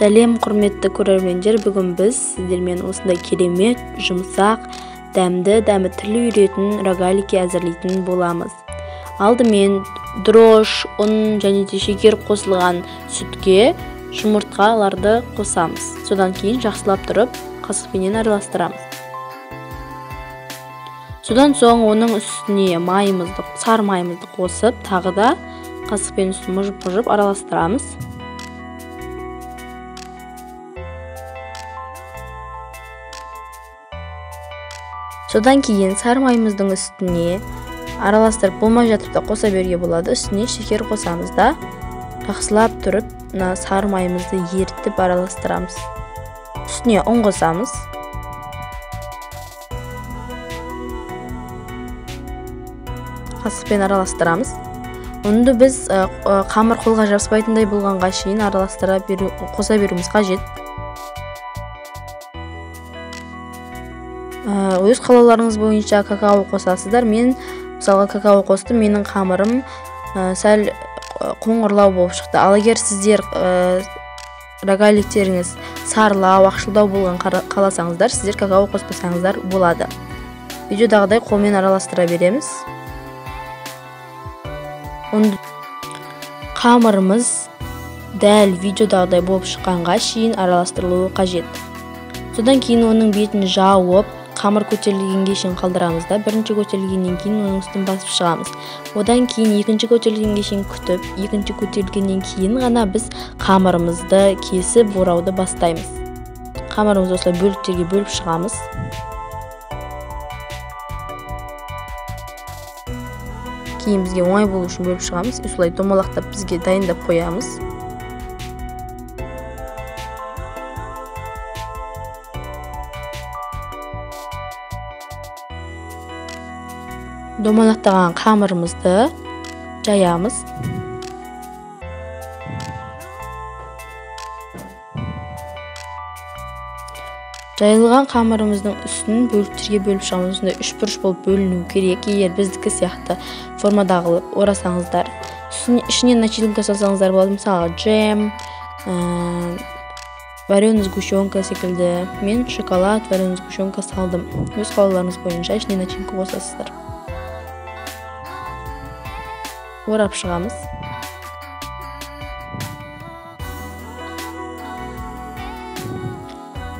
Сәлем, құрметті көрермендер, бүгін біз сіздермен осындай керемет, жұмсақ, дәмді, дәмі тіл үйіретін рогалики әзірлейтін боламыз. Алдымен дрожж, ұн және де шекер қосылған сүтке жұмыртқаларды қосамыз. Содан кейін жақсылап тұрып қасықпенен араластырамыз. Содан соң оның үстіне майымызды, сары майымызды қосып, тағы да қасықпен үстін мұжып-мұжып араластырамыз. Содан кейін сары майымыздың үстіне араластырып болмай жатып та қоса беруге болады. Үстіне шекер қосамыз да жақсылап тұрып мына сары майымызды ерітіп араластырамыз. Үстіне ұн қосамыз. Қасықпен араластырамыз. Ұнды біз қамыр қолға жабыспайтындай болғанға шейін араластыра беру, қоса беруіміз қажет. Өз қалауларыңыз бойынша какао қосасыздар. Мен мысалға какао қостым, менің қамырым сәл қоңырлау болып шықты. Ал егер сіздер рогаликтеріңіз сарылау, ақшылдау болған қаласаңыздар, сіздер какао қоспасаңыздар болады. Видеодағыдай қолмен араластыра береміз. Қамырымыз дәл видеодағыдай болып шыққанға шейін араластырылуы қажет. Содан кейін оның бетін жауып, қамыр көтерілгенге шейін қалдырамыз да, бірінші көтерілгеннен кейін оның үстін басып шығамыз. Одан кейін екінші көтерілгенге шейін күтіп, екінші көтерілгеннен кейін ғана біз қамырымызды кесіп орауды бастаймыз. Қамырымызды осылай бөліктерге бөліп шығамыз. Кейін бізге оңай болу үшін бөліп шығамыз. Осылай домалақтап бізге дайындап қоямыз. Домалақтаған қамырымызды жаямыз. Жайылған қамырымыздың үстін бөліктерге бөліп шығамыз. Осындай үш бұрыш болып бөліну керек. Егер біздікі сияқты формадағы қылып орасаңыздар, ішіне начинка салсаңыздар болады. Мысалы, джем, вареный сгущенка секілді. Мен шоколад, вареный сгущенка салдым. Өз қалауларыңыз бойынша ішіне начинка қосасыздар. Орап шығамыз.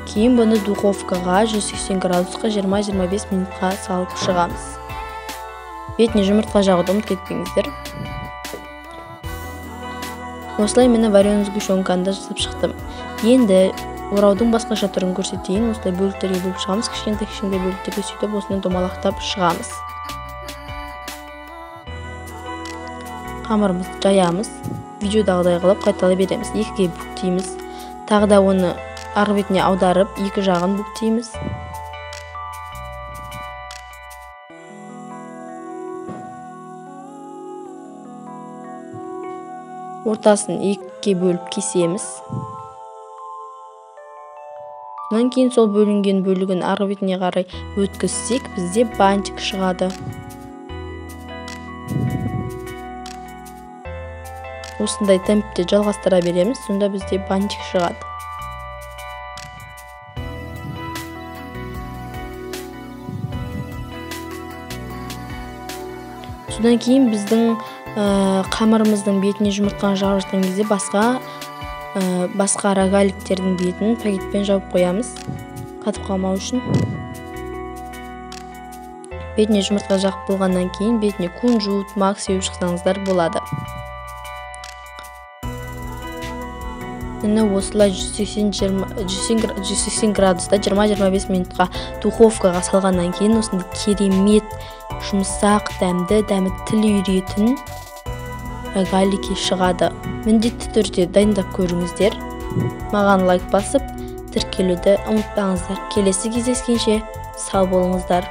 Кейін бұны духовкаға 180 градусқа 20-25 минутқа салып шығамыз. Бетіне жұмыртқа жағуды ұмытып кетпеңіздер. Осылай мені вареный сгущенканы да жасап шықтым. Енді ораудың басқаша түрін көрсетейін. Осылай бөліктерге бөліп шығамыз, кішкентай-кішкентай бөліктерге, сөйтіп осыны домалақтап шығамыз. Қамырымызды жаямыз. Видеодағыдай қылып қайталай береміз. Екіге бүктейміз. Тағы да оны арғы бетіне аударып, екі жағын бүктейміз. Ортасын екіге бөліп кесеміз. Содан кейін сол бөлінген бөлігін арғы бетіне қарай өткізсек, бізде бантик шығады. Осындай темпте жалғастыра береміз, сонда бізде бантик шығады. Содан кейін біздің қамырымыздың бетіне жұмыртқаны жағып жатқан кезде басқа рогаликтердің бетін пакетпен жауып қоямыз, қатып қалмау үшін. Бетіне жұмыртқа жағып болғаннан кейін бетіне кунжут, мак сеуіп шықсаңыздар болады. Міне осылай 180 градуста 20-25 минутқа духовкаға салғаннан кейін осындай керемет, жұмсақ, дәмді, дәмі тіл үйіретін рогалики шығады. Міндетті түрде дайындап көріңіздер. Маған лайк басып, тіркелуді ұмытпаңыздар. Келесі кездескенше сау болыңыздар.